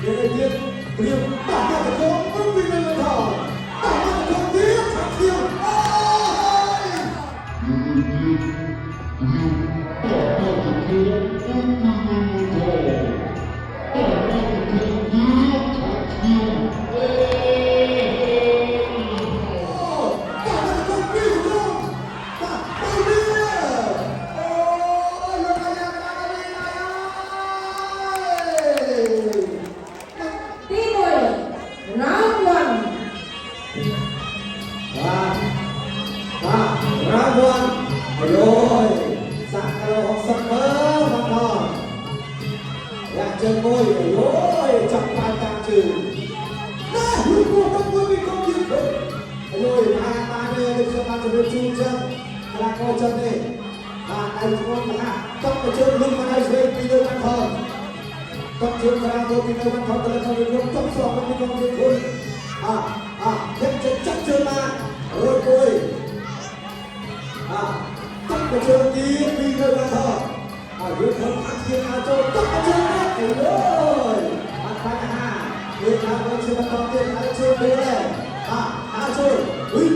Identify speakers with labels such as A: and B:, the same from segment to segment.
A: មានអីទៀតព្រៀមបាក់មកតកងពីនៅថោបាក់មកតកងទៀតខាងខៀវអូយ បាក់មកតកងពីតកងបាក់ទៅនេះអូយលោកអាយ៉ាកាណានេះណាយ
B: ទី1 round 1
A: បាទបាទរង្វាន់អាយយសាក់គីឡូ60មើលបងថនយ៉ាជើងមួយអាយយចាប់បានតាមជើងណែលូកទៅមួយពីកុំយឺខអាយយបានបាននេះដូចខ្ញុំបានជម្រាបជូនចឹងកីឡាករចិននេះបាទដៃធ្ងន់ណាស់តក់ទៅជើងលុបមកដៃឆ្វេងពីលើបានថនតក់ជើងក្រៅទៅពីលើបានថនទៅលើក្នុងក្រុមតក់សងពីកុំយឺខអាអាអ្នកចាប់ជើងបានរួចមួយ អាទឹកកជើងទីពីលើបានថតអាយើងខំខាងជាអាចចូលទឹកកជើងនេះអូយអត់បញ្ហាយើងថាមកជាបន្តទៀតអាចចូលពីដែរអាអាចចូលអុយ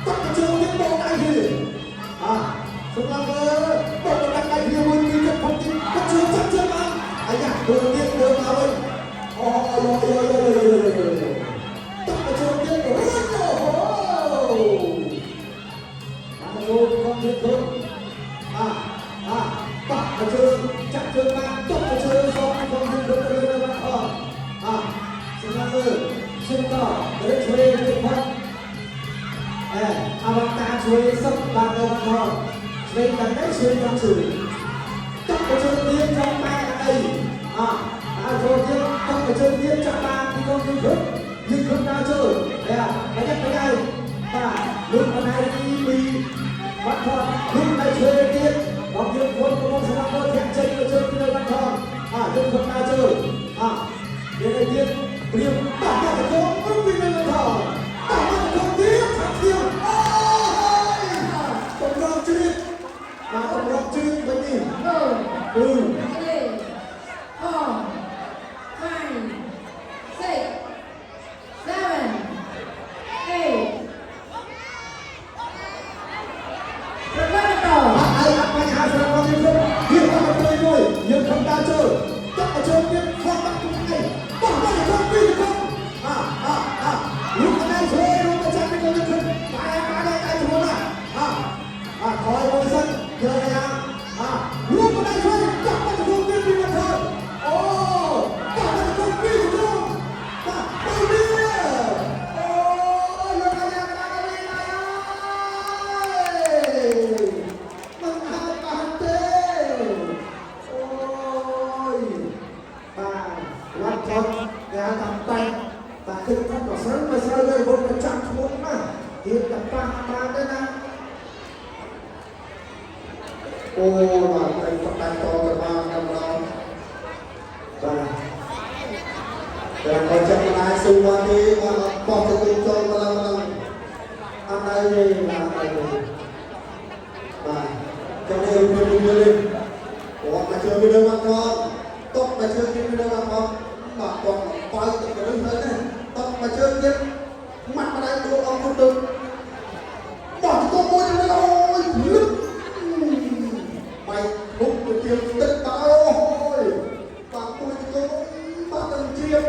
A: ទឹកកជើងទៀតបោកដៃគ្នាអាសម្រាប់បោកដៃគ្នាមួយពីទឹកផុតទៀតកជើងចាប់ជើងបានអាយ៉ាធ្វើទៀតធ្វើមកវិញអូយយយយយយទឹកកជើងទៀតរួចអូ បានចូលកុំទៀតគុណអាអាបាក់ជើងចាក់ជើងបានຕົកជើងសងកុំទៀតគុណទៅលើបានអត់អាសម្រាប់មើលជើងតរឹកជួយទៀតផុតអែអវតាជួយសឹកបានទៅបានថតឆ្វេងកាន់តែឆ្វេងកាន់ជើងຕົកជើងទៀតចង់បានអីអាអាចូលទៀតຕົកជើងទៀតចាប់បានពីកុំទៀតគុណយើងគុណដល់ជើងតែបញ្ញាបញ្ញាបាទលោកបណ្ដៃទី2 បាត់ថតលុកដៃឆ្វេងទៀតបងយើងគួរកំពុងសម្រាប់មើលធាក់ចេញទៅជើងពីលើបាត់ថតអាយើងខំដើរជើងអាមានអីទៀតព្រៀមបាក់មកតកងពីលើថតបាក់មកតកងទៀតខាងខៀវអូយតម្រងជ្រាបបាទតម្រងជ្រាបវិញនេះ
B: 2
A: អឺ
B: 3 4 5 6 7 8ប្រកបបន្ត
A: អត់អីអត់បញ្ហាសម្រាប់បងយើងគ្រប់យើងមកទៅមួយយើងខំដើរជើងទឹកជើងទៀតខំបាក់ខ្លួនឯងបោះមកតកងពីតកងអាអាអាលុកដៃឆ្វេងរួមទៅចាប់ពីកូនយើងขึ้นបែរមកដល់ដៃធ្ងន់ណាស់អាអាថយមួយសិនយកយ៉ាងអាលុកដៃឆ្វេងចាប់មកតកងទៀតពីមកថយអូបោះមកតកងពីតកងបាទទៅនេះអូលោកអាយ៉ាកាណានេះណាយ មិនអាចបានទេអូយបាទវត្តថតគេហៅថាបាញ់បាទគិតថាប្រសិនបើស្រូវលើរវល់ប្រចាំធ្ងន់ណាស់ហ៊ានតែប៉ះបានទេណា
C: អូបាទតែបដិតទៅបានកម្រង
A: បាទ
C: តែក៏ចាប់ម្ដាយស៊ូវនេះបាទបោះទៅចូលម្លងម្លង
A: អត់ដែរទេបាទអត់ទេ
C: បាទចាំនេះរូបភាពនេះនេះគាត់មកជើងពីលើមកគាត់តបមកជើងពីលើមកគាត់បាទគាត់បើទៅទៅទៅនេះតបមកជើងទៀតម៉ាត់ម្ដាយដួលអង្គទៅបោះទៅមួយទៅអូយលឹកបាយមុខទៅទៀតទឹកតអូយបាទមួយទៅបាទទៅជ្រាប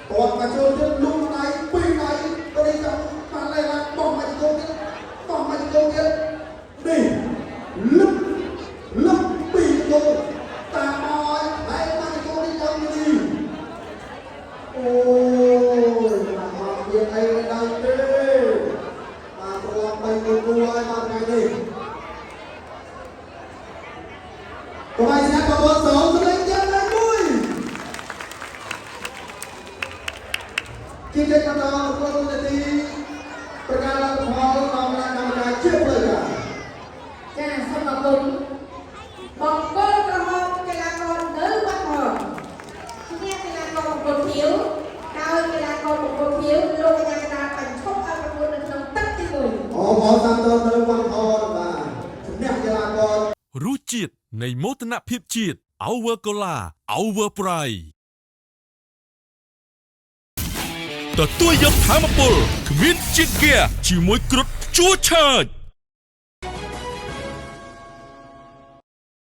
C: គាត់មកចូលទៀតលុំដៃពីរដៃក៏នេះចង់បានឡៃឡាបោះមកជង្គង់ទៀតបោះមកជង្គង់ទៀតនេះលឹកលឹកពីរជង្គង់តាមមកឲ្យហើយមកជង្គង់នេះដល់នេះអូយមកមកមានអីមិនដល់ទេបាទប្រឡងបីគូគូហើយបាទថ្ងៃនេះកុំឲ្យស្នាក់បងប្អូនសងសម្លេងទៀតលេខមួយ ជាជាបន្តក្នុងនាទីប្រកាសលទ្ធផលដល់គណៈកម្មការជាផ្លូវការ
B: ចាសូមអរគុណបង្គោលក្រហមកីឡាករនៅវត្តហនឈ្នះកីឡាករបង្គោលខៀវហើយកីឡាករបង្គោលខៀវលោកកញ្ញាកណ្ដាលបញ្ឈប់ឲ្យប្រកួតនៅក្នុងទឹកទី1
C: អបអរសាទរនៅវត្តអរបាទជំនះកីឡាករ
D: រសជាតិនៃមោទនភាពជាតិ Our Cola Our Pride ទទួលយកធម៌ពលគ្មានជាតិហ្គាជាមួយគ្រុឌជួឆើច។